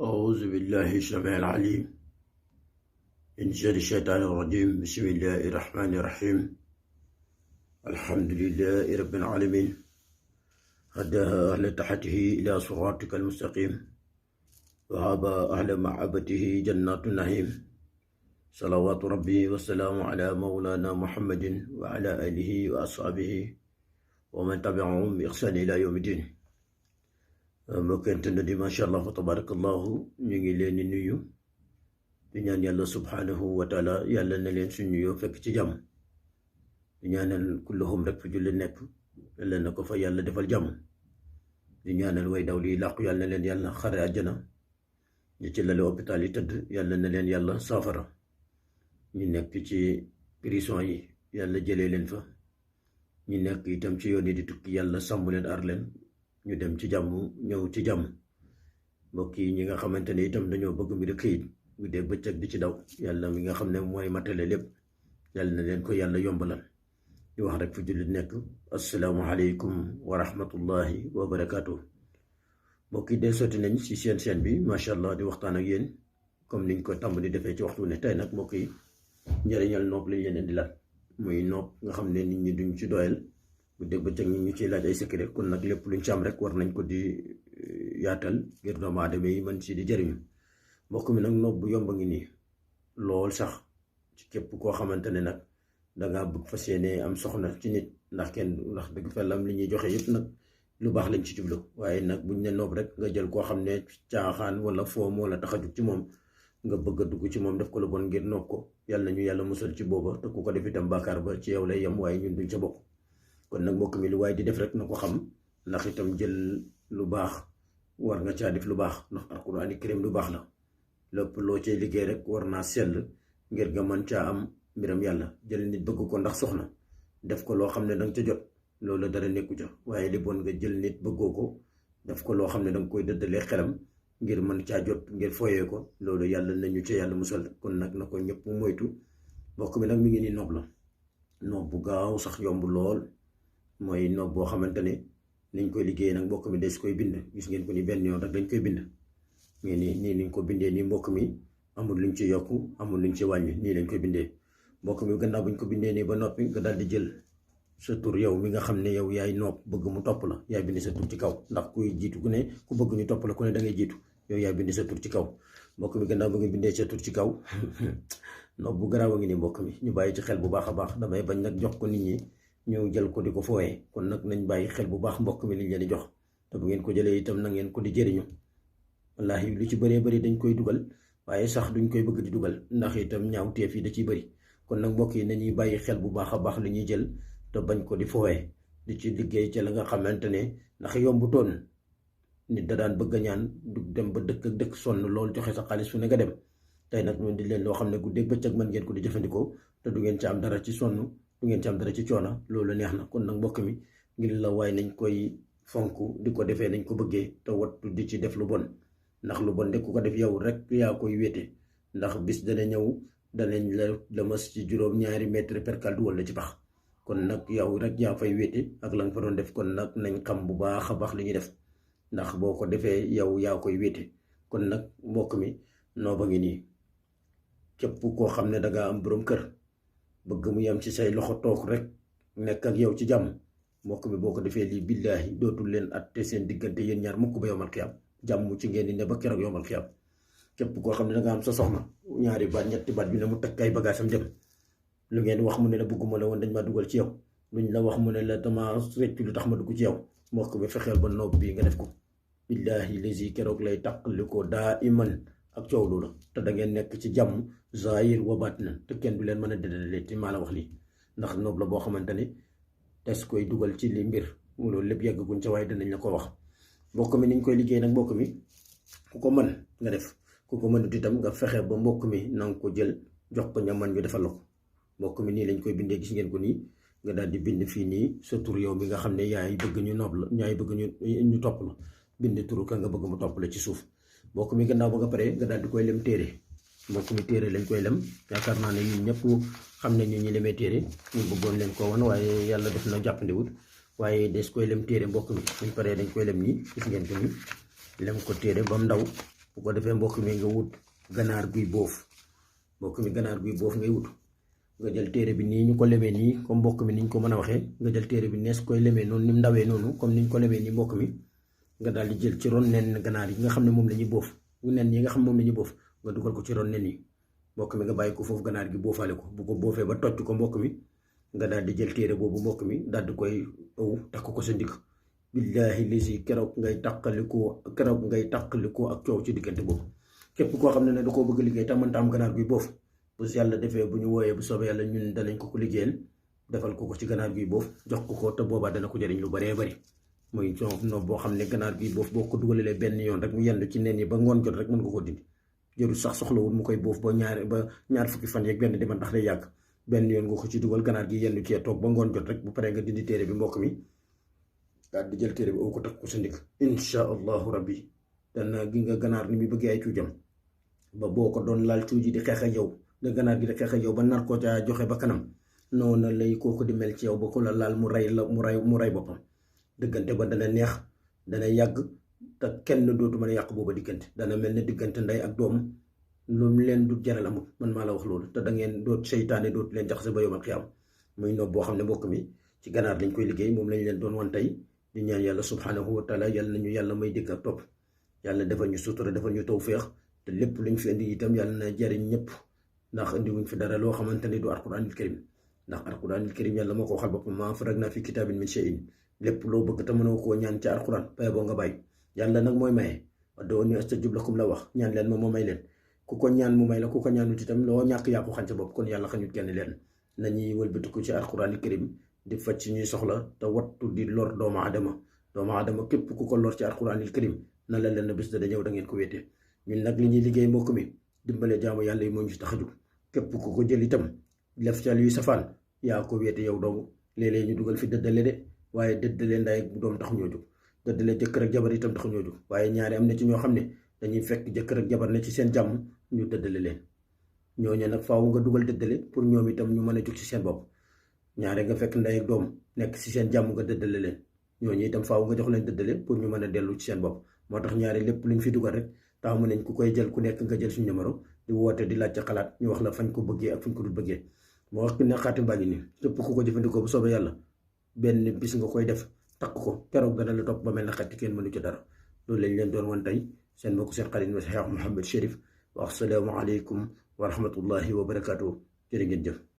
أعوذ بالله السميع العليم من شر الشيطان الرجيم. بسم الله الرحمن الرحيم. الحمد لله رب العالمين هداها أهل تحته إلى صراطك المستقيم وهب أهل معبته جنات النعيم. صلوات ربي والسلام على مولانا محمد وعلى آله وأصحابه ومن تبعهم بإحسان إلى يوم الدين. mbokk di macha allah fa tabarakallahu ñu ngi leen di nuyu di ñaan yàlla subhanahu wa taala yàlla na leen suñu nuyoo fekk ci jàmm di ñaanal kulluhum rek fu julli nekk yàlla na ko fa yàlla defal jàmm di ñaanal way daw li làqu yàlla na leen yàlla xare àjjana ñi ci lale hôpital yi tëdd yàlla na leen yàlla saafara ñu nekk ci prison yi yàlla jëlee leen fa ñu nekk itam ci yoon yi di tukki yàlla sàmm leen aar leen ñu dem ci jàmm ñëw ci jàmm. mbokk yi ñi nga xamante ne itam dañoo bëgg mbir këyit bu dee bëccëg di ci daw yàlla mi nga xam ne mooy matale lépp yàlla na leen ko yàlla yombalal di wax rek fu jullit nekk asalaamualeykum wa rahmatullahi wa barakaatu. mbokk yi dee sotti nañ ci seen chaîne bi macha allah di waxtaan ak yéen comme niñ ko tàmm di defee ci waxtu ne tey nag mbokk yi njëriñal nopp lañ leen di laaj muy nopp nga xam ne nit ñi duñ ci doyal bu dégg bëccëg ñu ciy laaj ay secret kon nag lépp luñ ci am rek war nañ ko di yaatal ngir doomu aadama yi mën si di jëriñu. mbokk mi nag nopp bu yomb a ngi nii lool sax ci képp koo xamante ne nag dangaa bëgg fas yéene am soxna ci nit ndax dëgg fa lam li ñuy joxe yëpp nag lu baax lañ ci jublu waaye nag buñ ne nopp rek nga jël koo xam ne caaxaan wala foo moo la tax a jug ci moom nga bëgg a dugg ci moom def ko lu bon ngir nopp ko yàlla nañu yàlla musal ci booba te ku ko def itam bàkkaar ba ci yow lay yem waaye ñun duñ ca bokk. kon nag mbokk mi lu waaye di def rek na ko xam ndax itam jël lu baax war nga caa def lu baax ndax alquraani karim lu baax la lépp loo cay liggéey rek war naa sell ngir nga mën caa am mbiram yàlla. jël nit bëgg ko ndax soxna def ko loo xam ne danga ca jot loolu dara nekku ca waaye li bon nga jël nit bëggoo ko def ko loo xam ne danga koy dëddalee xelam ngir mën caa jot ngir foyee ko loolu yàlla nañu ca yàlla musal. kon nag na ko ñëpp moytu. mbokk mi nag mi ngi nii nopp la nopp bu gaaw sax yomb lool mooy nopp boo xamante ne niñ koy liggéeyee nag mbokk mi des koy bind gis ngeen ko ni benn yoon rek dañ koy bind ngeen nii niñ ko bindee nii mbokk mi amul luñ ci yokk amul luñ ci wàññi nii lañ koy bindee. mbokk mi gannaaw buñ ko bindee nii ba noppi nga daal di jël sa tur yow mi nga xam ne yow yaay nopp bëgg mu topp la yaay bind sa tur ci kaw ndax kuy jiitu ku ne ku bëgg ñu topp la ku ne da ngay jiitu yow yaay bind sa tur ci kaw. mbokk mi gannaaw ba nga bindee sa tur ci kaw nopp bu garaaw a ngi nii mbokk mi ñu bàyyi ci xel bu baax a baax damay bañ nag jox ko nit ñi ñëw jël ko di ko fooyee kon nag nañ bàyyi xel bu baax mbokk mi liñ leen di jox te bu ngeen ko jëlee itam na ngeen ko di jëriñu. wallaahi lu ci bëree bëri dañ koy dugal waaye sax duñ koy bëgg di dugal ndax itam ñaaw teef yi da ciy bëri. kon nag mbokk yi nañuy bàyyi xel bu baax a baax li ñuy jël te bañ ko di fooyee di ci liggéey ca la nga xamante ne ndax yombutoon nit da daan bëgg a ñaan du dem ba dëkk ak dëkk sonn lool joxe sa xaalis fu ne nga dem. tey nag ñun di leen loo xam ne guddeeg bëccëg mën ngeen ko di jëfandikoo te du ngeen ci am dara ci sonn du ngeen ci am dara ci coono loolu neex na. kon nag mbokk mi ngir la waaye nañ koy fonk di ko defee nañ ko bëggee te wattu di ci def lu bon ndax lu bon de ku ko def yow rek yaa koy wéete ndax bis dana ñëw danañ la lëmas ci juróom-ñaari mètre percal du wala ci pax. kon nag yow rek yaa fay wéete ak la nga fa doon def kon nag nañ xam bu baax a baax li ñuy def ndax boo ko defee yow yaa koy wéete. kon nag mbokk mi noo ba ngi nii képp koo xam ne dangaa am borom kër bëgg mu yem ci say loxo toog rek nekk ak yow ci jàmm mbokk mi boo ko defee lii billaahi dootul leen atte seen diggante yéen ñaar mukk ba yowmal xiyaam jàmm ci ngeen di ne ba keroog yowmal xiyaam. képp koo xam ne danga am sa soxna ñaari baat ñetti baat bi ne mu takk ay bagaasam dem lu ngeen wax mu ne la bëgguma la woon dañ maa dugal ci yow luñ la wax mu ne la dama reccu lu tax ma dugg ci yow mbokk mi fexeel ba noob bii nga def ko billaahi lesi keroog lay tàqali ko daa iman ak coow lu la te da ngeen nekk ci jàmm zahir wa batin te kenn du leen mën a dédale ci maa la wax lii ndax noob la boo xamante ne des koy dugal ci li mbir loolu lépp yeggaguñ ca waaye danañ la ko wax. mbokk mi niñ koy liggéey nag mbokk mi ku ko mën nga def ku ko mënut itam nga fexe ba mbokk mi na nga ko jël jox ko ñaman ñu defal la ko. mbokk mi nii lañ koy bindee gis ngeen ko nii nga daal di bind fii nii sa tur yow mi nga xam ne yaay bëgg ñu noob la yaay bëgg ñu topp la bind turu ka nga bëgg mu topp la ci suuf. mbokk mi gannaaw ba nga pare nga daal di koy lem téere mbokk mi téere lañ koy lem yaakaar naa ne ñun ñëpp xam ne ñu ñi lemee téere ñu bëggoon leen ko woon waaye yàlla def na jàppandiwut waaye des koy lem téere mbokk mi buñ paree dañ koy lem nii gis ngeen ko nii lem ko téere ba mu ndaw bu ko defee mbokk mi nga wut ganaar guy boof mbokk mi ganaar guy boof ngay wut nga jël téere bi nii ñu ko lemee nii comme mbokk mi niñ ko mën a waxee nga jël téere bi nees koy lemee noonu ni mu ndawee noonu comme niñ ko lemee nii mbokk mi nga daal di jël ci ron nen ganaar yi nga xam ne moom la ñuy boof nen yi nga xam moom la ñuy boof nga dugal ko ci ron nen yi mbokk mi nga bàyyi ko foofu ganaar gi boofaale ko bu ko boofee ba tocc ko mbokk mi nga daal di jël téere boobu mbokk mi daal di koy ëw takk ko sa ndigg billaahi lisi keroog ngay tàqalikoo ak coow ci diggante boobu képp koo xam ne da koo bëgg liggéey te mënta am ganaar guy boof bu yàlla defee bu ñu wooyee bu soobee yàlla ñun danañ ko liggéeyal defal ko ci ganaar guy boof jox ko te boobaa dana ko jëriñ lu baree bari muy no boo xam ne ganaar guy boof boo ko dugalee benn yoon rek mu yendu ci nen yi ba ngoon jot rek mën nga ko dindi jërul sax soxlawul mu koy boof ba ñaar fukki fan yeeg benn di man ndax day yàgg benn yoon nga ko ci dugal ganaar gi yendu cee toog ba ngoon jot rek bu paree nga dindi téere bi mbokk mi daal di jël téere bi oo ko takk ko sa ndig insha allahu rabbi dana gi nga ganaar ni muy bëggee ay cuujam ba boo ko doon laal cuuji di xeex ak yow nga ganaar gi di xeex ak yow ba nar ko caa joxe ba kanam noonu lay kooku di mel ci yow ba ko la laal mu rey boppam diggante ba dana neex dana yàgg te kenn dootu mën a yàq booba diggante dana mel ne diggante ndey ak doom lu mu leen du jaral amul man maa la wax loolu te da ngeen doot seytaane dootu leen jaxase ba yomal xiyaam muy nob boo xam ne mbokk mi ci ganaar lañ koy liggéey moom lañ leen doon wan tey di ñaan yàlla subhanahu wa taala yàlla nañu yàlla may dégg ak topp yàlla defal ñu sutura defal ñu tawféex te lépp luñ fi indi itam yàlla na jariñ ñëpp ndax indi wuñ fi dara loo xamante ne du alquranil karim ndax alquranil karim yàlla moo ko waxal boppam maa faragna fi kitaabin min shay'in lépp loo bëgg te mënoo koo ñaan ci alquran bay boo nga bàyyi yàlla nag mooy maye ud'uunii astajib lakum la wax ñaan leen ma may leen ku ko ñaan mu may la ku ko ñaanut itam loo ñàkk yaa ko xañ sa bopp kon yàlla xañut kenn leen nañuy wëlbatiku ci alquranil karim di faj ci ñuy soxla te wattu di lor doomu aadama képp ku ko lor ci alquranil karim na la leen bés da ñëw da ngeen ko wéetee ñun nag li ñuy liggéey mbokk mi dimbale jaamu yàlla yi moo ñu ci tax a jóg képp ku ko jël itam def ca luy safaan yaa ko wéete yow dong léeg-léeg ñu dugal fi dëddale de waaye dëddale ndaay ak doom tax ñoo jóg dëddale jëkkër ak jabar itam tax ñoo jóg waaye ñaari am na ci ñoo xam ne dañuy fekk jëkkër ak jabar ne ci seen jàmm ñu dëddale leen ñooñu nag faaw nga dugal dëddale pour ñoom itam ñu mën a jóg ci seen bopp ñaare nga fekk ndey ak doom nekk ci seen jàmm nga dëddale leen ñooñu itam faaw nga jox leen dëddale pour ñu mën a dellu ci seen bopp moo tax ñaare lépp luñ fi dugal rek taamu nañ ku koy jël ku nekk nga jël suñu numéro di woote di laajte xalaat ñu wax la fañ ko bëggee ak fañ ko dul bëggee moo wax ne xaatim baa ngi nii képp ku ko jëfandikoo bu soobee yàlla benn bis nga koy def takk ko keroog dana la topp ba mel na xetti kenn mënu ci dara loolu lañ leen doon wan tey seen mbokk seen xarit Cheikh Mouhamed Chérif wa assalaamu aleykum wa rahmatullahi wa barakaatu jërë ngeen jëf